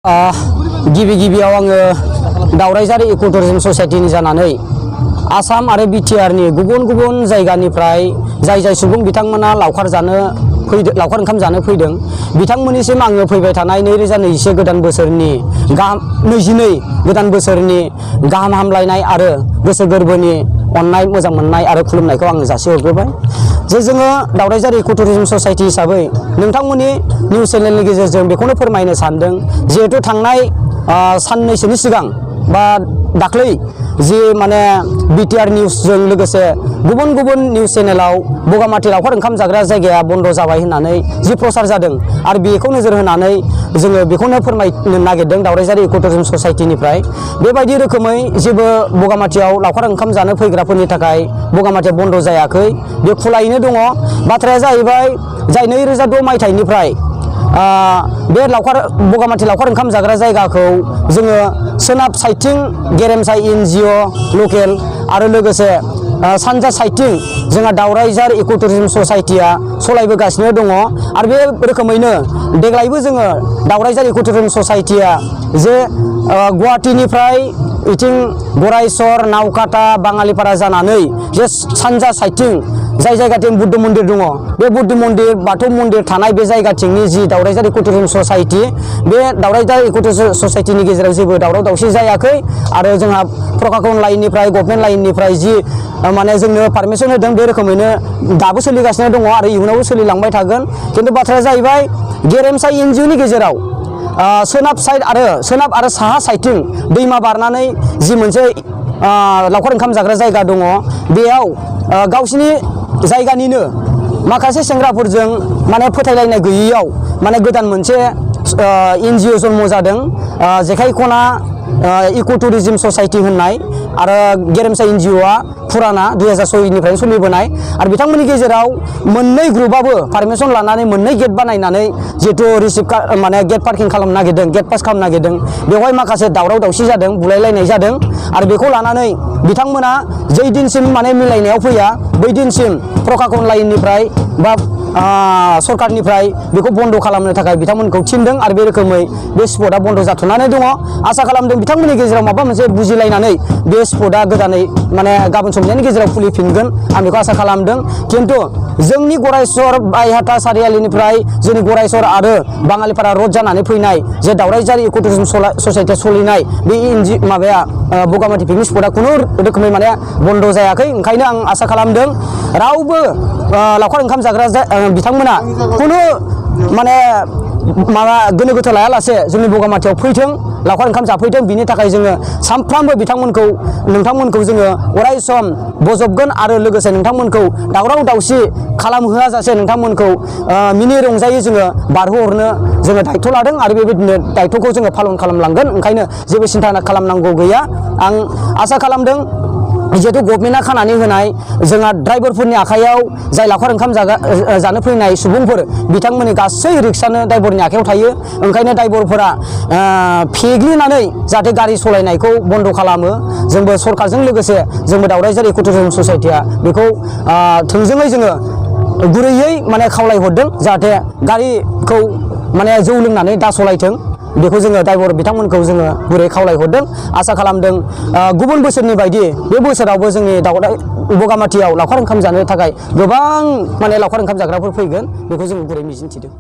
गिबियाव आङो दावरायजारि इको टुरिजम ससाइटिनि जानानै आसाम आरो बिटिआरनि गुबुन जायगानिफ्राय जाय सुबुं बिथांमोना लावखार ओंखाम जानो फैदों बिथांमोननिसिम आङो फैबाय थानाय 2021 गोदान बोसोरनि 22 गोदान बोसोरनि गाहाम हामलायनाय आरो गोसो गोरबोनि अननाय मोजां मोननाय आरो खुलुमनायखौ आङो जासिहरग्रोबाय जे जोङो दावरायजारि इको टुरिजम ससाइटि हिसाबै नोंथांमोननि निउस चेनेलनि गेजेरजों बेखौनो फोरमायनो सानदों जिहेतु थांनाय साननैसोनि सिगां बा दाख्लै जि माने बिटिआर निउसजों लोगोसे गुबुन निउस चेनेलाव बगामाथि लावखार ओंखाम जाग्रा जायगाया बन्द जाबाय होननानै जि प्रचार जादों आरो बेखौ नोजोर होनानै जोङो बेखौनो फोरमायनो नागिरदों दावरायजारि इको टुरिजम ससाइटिनिफ्राय बेबायदि रोखोमै जेबो बगामाथियाव लावखार ओंखाम जानो फैग्राफोरनि थाखाय बगामाथिया बन्द जायाखै बे खुलायैनो दङ। बाथ्राया जाहैबाय जाय 2006 मायथाइनिफ्राय बे बगामाथि लावखार ओंखाम जाग्रा जायगाखौ जोङो सोनाब साइडथिं गेरेमसा एनजिअ लकेल आरो लोगोसे सानजा साइडथिं जोंहा दावरायजार इको टुरिजम ससाइटिया सलायबोगासिनो दङ आरो बे रोखोमैनो देग्लायबो जोङो दावरायजार इको टुरिजम ससाइटिया जे गुवाहाटीनिफ्राय इथिं गरायसर नावकाटा बाङालिपारा जानानै जे सानजा साइडथिं जाय जायगाथिं बुद्ध मन्दिर दङ बे बुद्ध मन्दिर बाथौ मन्दिर थानाय बे जायगाथिंनि जि दावरायजार इको टुरिजम ससाइटि बे दावरायजार इको टुरिजम ससाइटिनि गेजेराव जेबो दावराव दावसि जायाखै आरो जोंहा प्रकाशन लाइननिफ्राय गभर्नमेन्ट लाइननिफ्राय जि माने जोंनो पारमिसन होदों बे रोखोमैनो दाबो सोलिगासिनो दङ आरो इयुनावबो सोलिलांबाय थागोन। खिन्थु बाथ्राया जाहैबाय गेरेमसा एनजिअनि गेजेराव सोनाब आरो साहा साइडथिं दैमा बारनानै जि मोनसे लावखार ओंखाम जाग्रा जायगा दङ बेयाव गावसिनि जायगानिनो माखासे सेंग्राफोरजों माने फोथायलायनाय गैयैयाव माने गोदान मोनसे एनजिअ जन्म जादों जेखाय खना इको टुरिजम ससाइटि होननाय आरो गेरेमसा एनजिअआ फुराना 2006 निफ्राय सोलिबोनाय आरो बिथांमोननि गेजेराव मोननै ग्रुपआबो पारमिसन लानानै मोननै गेट बानायनानै जिहेतु माने गेट पार्किं खालामनो नागिरदों गेट पास खालामनो नागिरदों बेवहाय माखासे दावराव दावसि जादों बुलायलायनाय जादों आरो बेखौ लानानै बिथांमोना जै दिनसिम माने मिलायनायाव फैया बै दिनसिम प्रकाशन लाइननिफ्राय बा सरकारनिफ्राय बेखौ बन्द खालामनो थाखाय बिथांमोनखौ थिनदों आरो बे रोखोमै बे स्पटआ बन्द जाथ'नानै दङ। आसा खालामदों बिथांमोननि गेजेराव माबा मोनसे बुजिलायनानै बे स्पटआ गोदानै माने गाबोन समनियानि गेजेराव खुलिफिनगोन आं बेखौ आसा खालामदों। खिन्थु जोंनि गरायसर बायहाटा सारियालिनिफ्राय जोंनि गरायसर आरो बाङालिपारा रड जानानै फैनाय जे दावरायजारि इको टुरिजम ससाइटिया सोलिनाय बे माबाया बगामाथि पिकनिक स्पटआ खुनु रोखोमै माने बन्द जायाखै। ओंखायनो आं आसा खालामदों रावबो लावखार ओंखाम जाग्रा बिथांमोना खुनु माने माबा गोनो गोथो लायालासे जोंनि बगामाथियाव फैथों लावखार ओंखाम जाफैथों बिनि थाखाय जोङो सानफ्रामबो नोंथांमोनखौ जोङो अराय सम बजबगोन आरो लोगोसे नोंथांमोनखौ दावराव दावसि खालामहोआ जासे नोंथांमोनखौ मिनि रंजायै जोङो बारहोहरनो जोङो दायथ' लादों आरो बेबायदिनो दायथ'खौ जोङो पालन खालामलांगोन। ओंखायनो जेबो सिन्था खालामनांगौ गैया। आं आसा खालामदों जिहेतु गभर्नमेन्टआ खानानै होनाय जोंहा ड्राइभारफोरनि आखायाव जाय लावखार ओंखाम जानो फैनाय सुबुंफोर बिथांमोननि गासै रिक्सानो ड्राइभारनि आखायाव थायो। ओंखायनो ड्राइभारफोरा फेग्लिनानै जाहाथे गारि सालायनायखौ बन्द खालामो जोंबो सरकारजों लोगोसे जोंबो दावरायजारि इको टुरिजम ससाइटिया बेखौ थोंजोङै जोङो गुरैयै माने खावलायहरदों जाहाथे गारिखौ माने जौ लोंनानै दा सालायथों बेखौ जोङो ड्राइभार बिथांमोनखौ जोङो गुरै खावलायहरदों। आसा खालामदों गुबुन बोसोरनि बायदि बे बोसोरावबो जोंनि बगामाथियाव लावखार ओंखाम जानो थाखाय गोबां माने लावखार ओंखाम जाग्राफोर फैगोन बेखौ जों गुरै मिजिंथिदों।